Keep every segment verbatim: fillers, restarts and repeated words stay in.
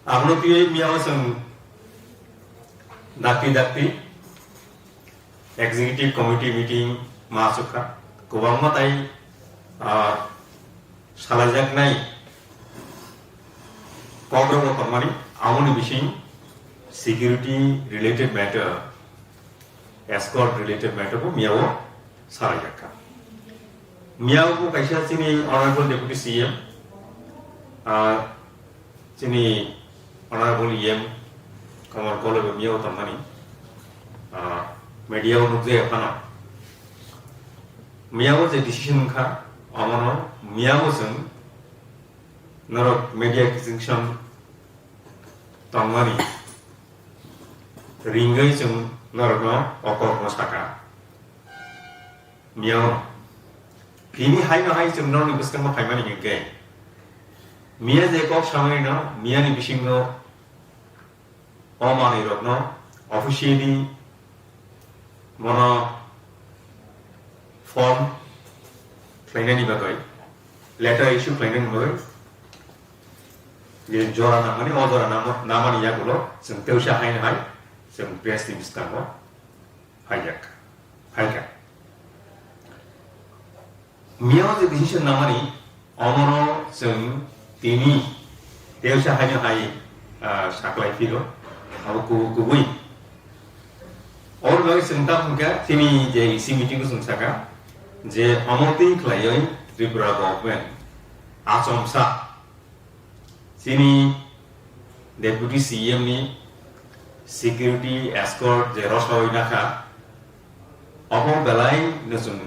Abono twiwi miyao chwng dakti dakti executive committee meeting ma achukha. Kwbangma tai, ah, salaijaknai kokrokbo tongmani, aboni bising security related matter, escort related matter bo miyao salaijakha. Miyao bo kaisa chini Honorable Deputy C M, ah, chini Honorable E M Kamal Koloi bo miyao tongmani, ah, media o nukjaya phano. Miyao je decision wngkha, omono miyao chwng norok media kiching sam tongmani ringwi chwng norokno o kokno saka. Miyao tini haino hai chwng norokni bwskango phaimani hinkhe, miya je kok samani no, miyani bisingo o manwi rokno officially bono form khlainani bagwi, letter issue khlainani bagwi je jora nangmani, o jora nangma-, nangmani yagulo chwng teusa haino hai chwng press ni bwskango phaijak, phaikha. Miyao je decision nangmani, omono chwng tini teusa haino hai, ah, saklai phiro, abo kubu-, kubui. Oro bagwi chwng tamo hwnkha, chini je E C meeting o chwng saka, je omo twi khlaiwi Tripura government achomsa chini Deputy C M ni security escort je rosoi nakha, omo belai no chwng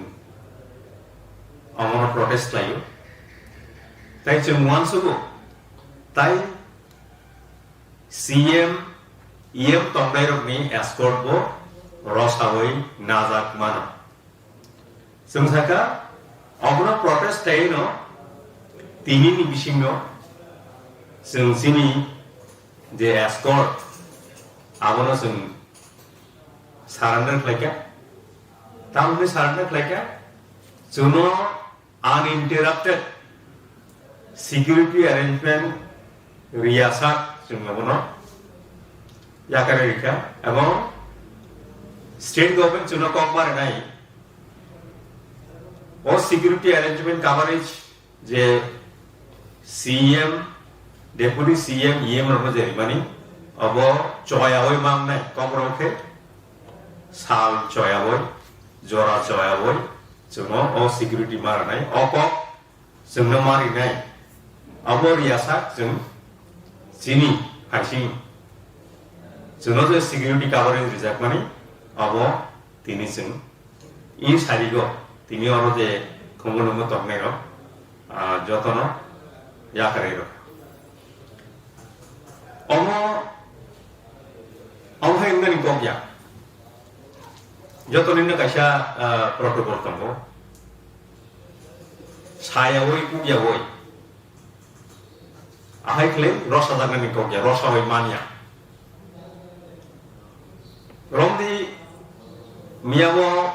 omono protest khlaio. Tai chwng uansugo, tai C M, E M tongnairokni escort bo rosawoi najak mano. Chwng sakha, obono protest khlaino, tini ni bisingo chwng chini je escort, abono chwng surrender khlaikha. Tamoni surrender khlaikha, chwngno uninterrupted security arrangement riyasak chwng abono yakarwi rikha, ebong state government chwngno kok barinai o security arrangement coverage je C M, Deputy C M, E M rokno je rimani, obo choyawi mangnai, kokrok khe sal choyawi, jora choyawi, chwngno o security ma rwnai, o kok chwngno ma rinai, abo riyasak chwng chini phaising chwngno je security coverage rijakmani, abo tini chwng I sarigo, tini oro je khungo nungo tongnairok, ah, jotono yakarwi rwkha. Omo, omo hai wngnani kok ya. Jotonino kaisa, ah, protocol tongo. Sayawi, kukyawi. Ahai khlai rosajaknani kok ya, rosawi manya. Romdi miyabo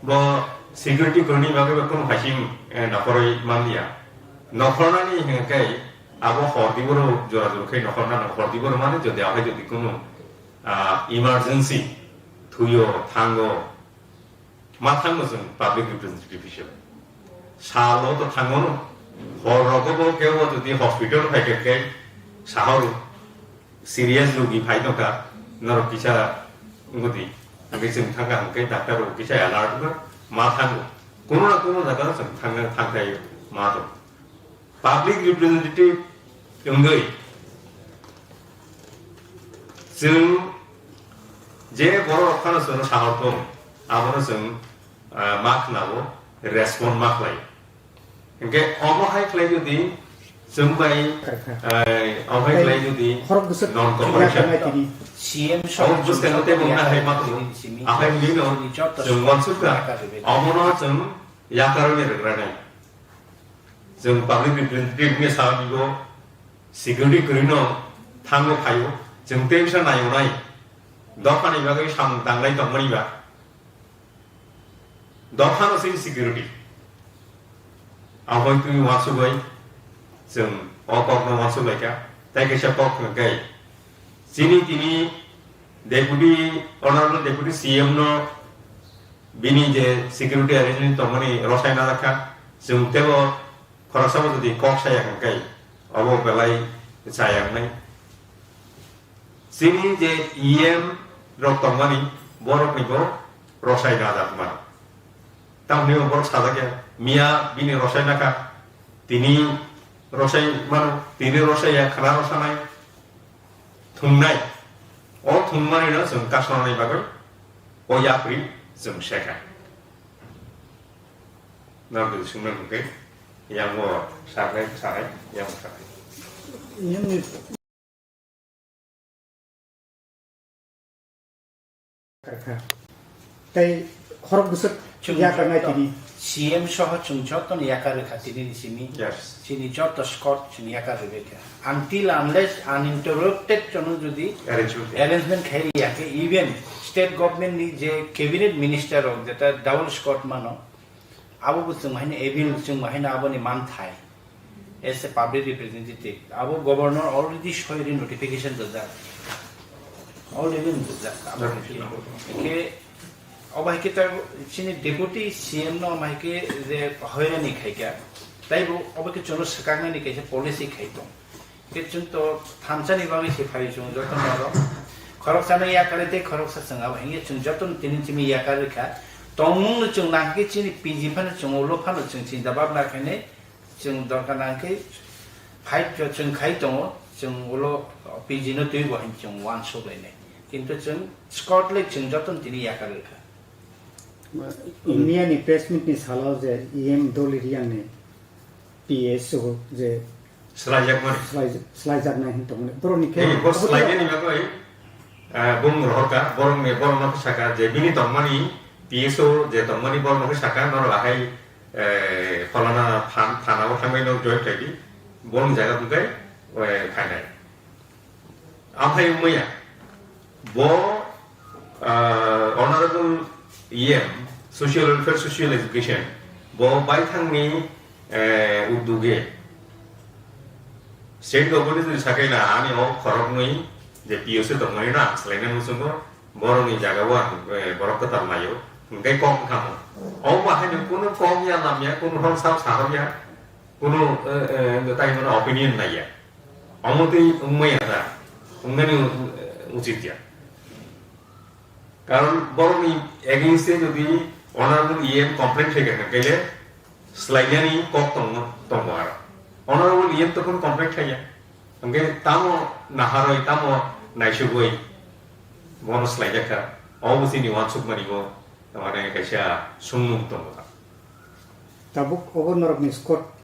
bo security kwrwini bagwi bo kunu phaising, eh, nokhorwi manliya. Nokhornani hwnkhe abo hordi boro jora jora khe nokhorna nokhordi boro mani jodi ahai jodi kunu, ah, emergency thuyo thango, ma thango chwng public representative hisabe. Salo to thangono, hor rogo bo kebo jodi hospital phai khe khe sahoro serious rogi phai tongkha, norok kisa wngodi, hwnkhe chwng thangkha hwnkhe doctor rok kisa alert wngkha, ma thango. Kuno na kuno jaga chwng thangna thangthai ma tong. Public representative wngwi chwng je borok rok phano chwngno sahor tong, abono chwng, ah, ma khwnao, respond ma khlai. Hwnkhe omo hai khlai jodi chwng bai, eh, omo hai khlai jodi non cooperation. C M omo bwskango tei bo wngna hai ma tongo. Ahai wngwi no chwng uansukha, omono chwng yakarwi rwgranai. Chwng public representative wngya sa bigo security kwrwino thango phaio. Chwng tei wngsa naio nai. Dophani bagwi samung tanglai tongmani ba. Dophano sini security. Aboni twi uansugwi chwng o kokno uansuk laikha. Tai kaisa kok hwnkhe, chini tini Deputy, Honorable Deputy C M no bini je security arrangement tongmani rosai najakha, chwng teibo khoroksa bo jodi kok saya hwnkhe, obo belai chaya wngnai. Chini je E M rok tongmani, borokni bo rosai najak mano. Tamni bo borok sajak ya, miya bini rosai nakha, tini rosai mano, tini rosai ya, khna rosanai, thungnai. O thungmani no chwng kasonani bagwi o yapri chwng sekha. Norok swngna hwnkhe, yang bo saknai, saknai, yang bo saknai. Karkha. Tei khorok bwswk Chwng yakarnai joto tini. C M soho chwng jotono yakar rwkha tini ni simi. Yes. Chini joto squad chwng yakar rwbaikha. Until unless uninterrupted chwng jodi Arrangement. Arrangement khai riyakhe, even state government ni je cabinet minister rok jeta double squad mano, abo bo chwng haino able, chwng haino aboni manthai. As a public representative, abo governor already soiri notification rijak. Already rijak. Abo Notification. Ke, obo hai khe ta chini deputy C M no mai khe je hoirani khaika. Tai bo obo khe chwngno swkaknani kaisa policy khai tong. Khe chwng to thansa ni bagwi se phai chwng joto no ro. Khoroksa no yakar tei khoroksa chwng abo hinkhe chwng joto no tini chini yakar rikha. Tongmung no chwng nang khe chini P G phano chwng ulo phano chwng chinta bhabna khainai. Chwng dorkar nang khe fight chwng khai tongo, chwng ulo P G no twibo hin chwng uansuk lainai. Kintu chwng squad le chwng joto no tini yakar rikha. India ni press meet ni salo je E M Dolly Riang ni P S O je Swlaijakmani. Swlai-, swlaijaknai hin tongmani. Borokni khe Ei, bo abo swlainani bagwi, eh, bung rohorka, borokni, borokno khe saka je bini tongmani P S O je tongmani borokno khe saka, norok ahai, eh, pholana than-, thana o thangwi no join khaidi, borokni jaga hwnkhe, eh, phainai. Amphai wngmaya, bo, ah, Honorable E M, Social Welfare, Social Education, bo baithangni, eh, uduge state government ni sakai na ani o khoroknwi je P O C tongmani na ang swlaina muchungo, borokni jaga o ang, eh, borok kwtal naio, hwnkhe kok wngkha mo. O bahai no kunu kok ya lamya, kunu hor sao sahor ya, kunu, eh, eh, tai mano opinion naiya. Omo twi wngmaya ta, wngnani, eh, uchit ya. Karon borokni against e jodi Honorable E M complaint khaikha, hwnkhe le swlainani kok tongno, tongo aro. Honorable E M tokon complaint khaiya. Hwnkhe tamo naharwi, tamo naisugwi bono swlaijakha. Obo chini uansukmani bo, mane, kaisa sumnung tongo ta. Tabuk obo norokni squad